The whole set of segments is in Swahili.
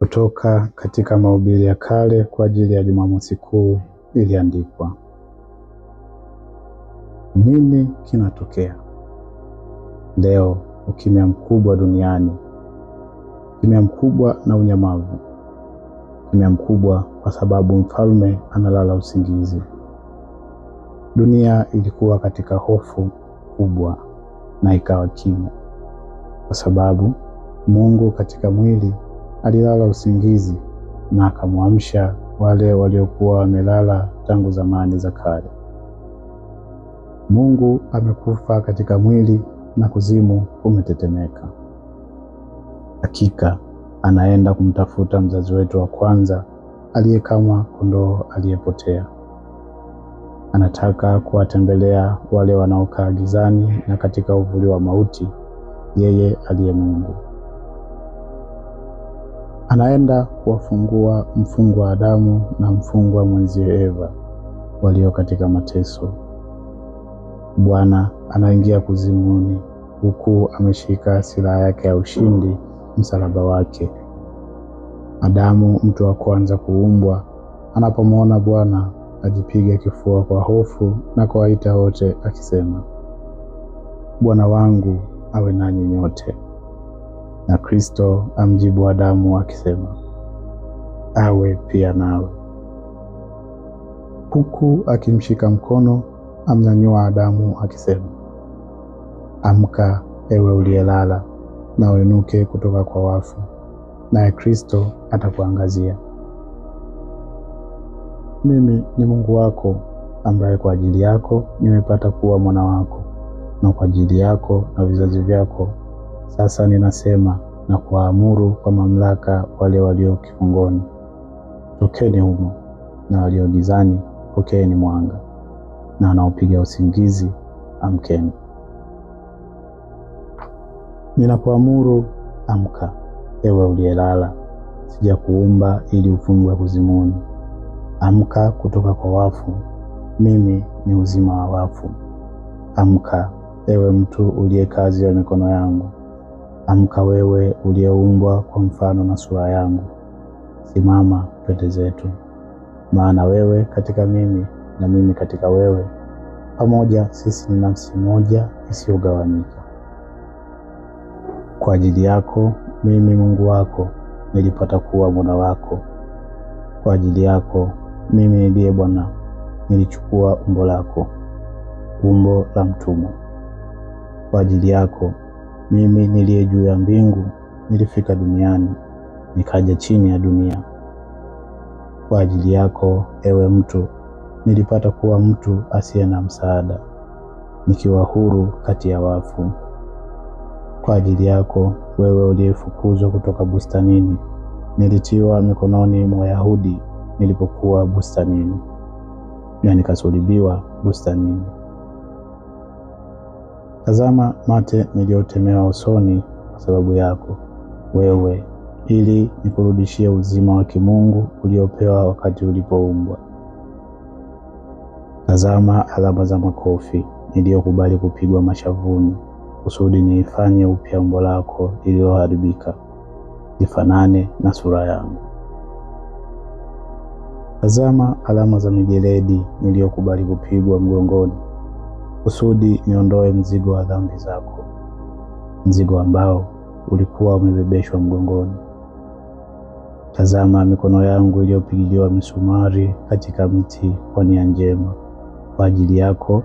Kutoka katika Mahubiri ya Kale kwa ajili ya Jumamosi Kuu iliandikwa. Nini kinatokea leo? Ukimya mkubwa duniani, ukimya mkubwa na unyamavu, ukimya mkubwa kwa sababu mfalme analala usingizi. Dunia ilikuwa katika hofu kubwa na ikawa kimya, kwa sababu Mungu katika mwili alilala usingizi na akamwamsha wale waliokuwa wamelala tangu zamani za kale. Mungu amekufa katika mwili na kuzimu kumetetemeka. Hakika anaenda kumtafuta mzazi wetu wa kwanza aliye kama kondoo aliyepotea. Anataka kuwatembelea wale wanaokaa gizani na katika uvuli wa mauti, yeye aliye Mungu. Anaenda kuwafungua mfungwa Adamu na mfungwa mwenzie Eva walio katika mateso. Bwana anaingia kuzimuni huku ameshika silaha yake ya ushindi, msalaba wake. Adamu, mtu wa kwanza kuumbwa, anapomwona Bwana ajipiga kifua kwa hofu na kuwaita wote akisema, Bwana wangu awe nanyi nyote. Na Kristo amjibu Adamu akisema, awe pia nawe. Huku akimshika mkono amnyanyua Adamu akisema, amka ewe uliyelala, na uinuke kutoka kwa wafu, naye Kristo atakuangazia. Mimi ni Mungu wako ambaye kwa ajili yako nimepata kuwa mwana wako, na kwa ajili yako na vizazi vyako sasa ninasema na kuwaamuru kwa mamlaka wale walio kifungoni, tokeni humo, na walio gizani, pokeeni mwanga, na wanaopiga usingizi, amkeni. Ninakuamuru, amka, ewe uliyelala, sijakuumba ili ufungwe kuzimuni. Amka kutoka kwa wafu, mimi ni uzima wa wafu. Amka, ewe mtu uliye kazi ya mikono yangu. Amka wewe uliyeumbwa kwa mfano na sura yangu. Simama pende zetu, maana wewe katika mimi na mimi katika wewe, pamoja sisi ni nafsi moja isiyogawanyika. Kwa ajili yako mimi Mungu wako nilipata kuwa Bwana wako. Kwa ajili yako mimi niliye Bwana nilichukua umbo lako, umbo la mtumwa. Kwa ajili yako mimi niliye juu ya mbingu nilifika duniani, nikaja chini ya dunia. Kwa ajili yako ewe mtu nilipata kuwa mtu asiye na msaada, nikiwa huru kati ya wafu. Kwa ajili yako wewe uliyefukuzwa kutoka bustanini, nilitiwa mikononi mwa Wayahudi nilipokuwa bustanini, na nikasulubiwa bustanini. Tazama mate niliyotemewa usoni kwa sababu yako wewe, ili nikurudishie uzima wa kimungu uliopewa wakati ulipoumbwa. Tazama alama za makofi niliyokubali kupigwa mashavuni, kusudi niifanye upya umbo lako lililoharibika lifanane na sura yangu. Tazama alama za mijeledi niliyokubali kupigwa mgongoni, kusudi niondoe mzigo wa dhambi zako, mzigo ambao ulikuwa umebebeshwa mgongoni. Tazama mikono yangu iliyopigiliwa misumari katika mti kwa nia njema, kwa ajili yako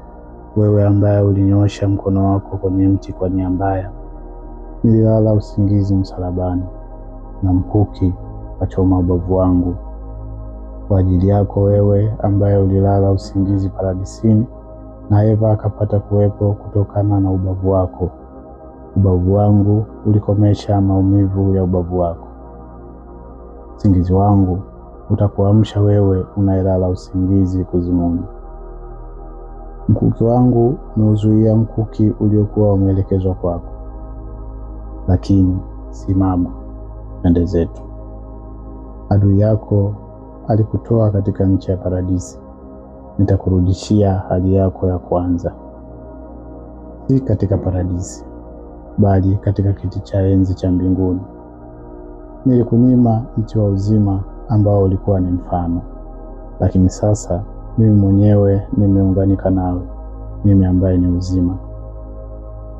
wewe ambaye ulinyoosha mkono wako kwenye mti kwa nia mbaya. Nililala usingizi msalabani, na mkuki wachoma ubavu wangu. Kwa ajili yako wewe ambaye ulilala usingizi paradisini, na Eva akapata kuwepo kutokana na ubavu wako. Ubavu wangu ulikomesha maumivu ya ubavu wako. Usingizi wangu utakuamsha wewe unayelala usingizi kuzimuni. Mkuki wangu umeuzuia mkuki uliokuwa umeelekezwa kwako. Lakini simama, pende zetu. Adui yako alikutoa katika nchi ya paradisi, nitakurudishia hali yako ya kwanza, si katika paradisi, bali katika kiti cha enzi cha mbinguni. Nilikunyima mti wa uzima ambao ulikuwa ni mfano, lakini sasa mimi mwenyewe nimeunganika nawe, mimi ambaye ni uzima.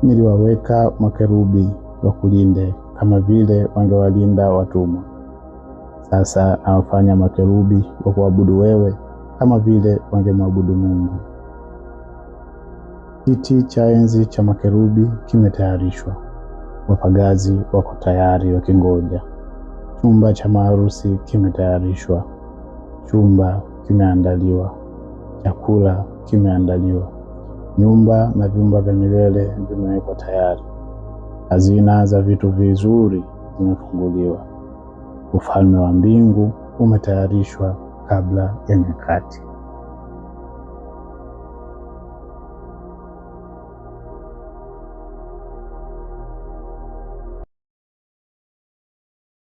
Niliwaweka makerubi wakulinde kama vile wangewalinda watumwa. Sasa nawafanya makerubi wa kuabudu wewe kama vile wangemwabudu Mungu. Kiti cha enzi cha makerubi kimetayarishwa, wapagazi wako tayari wakingoja. Chumba cha maharusi kimetayarishwa, chumba kimeandaliwa, chakula kimeandaliwa, nyumba na vyumba vya milele vimewekwa tayari, hazina za vitu vizuri zimefunguliwa. Ufalme wa mbingu umetayarishwa kabla ya nyakati.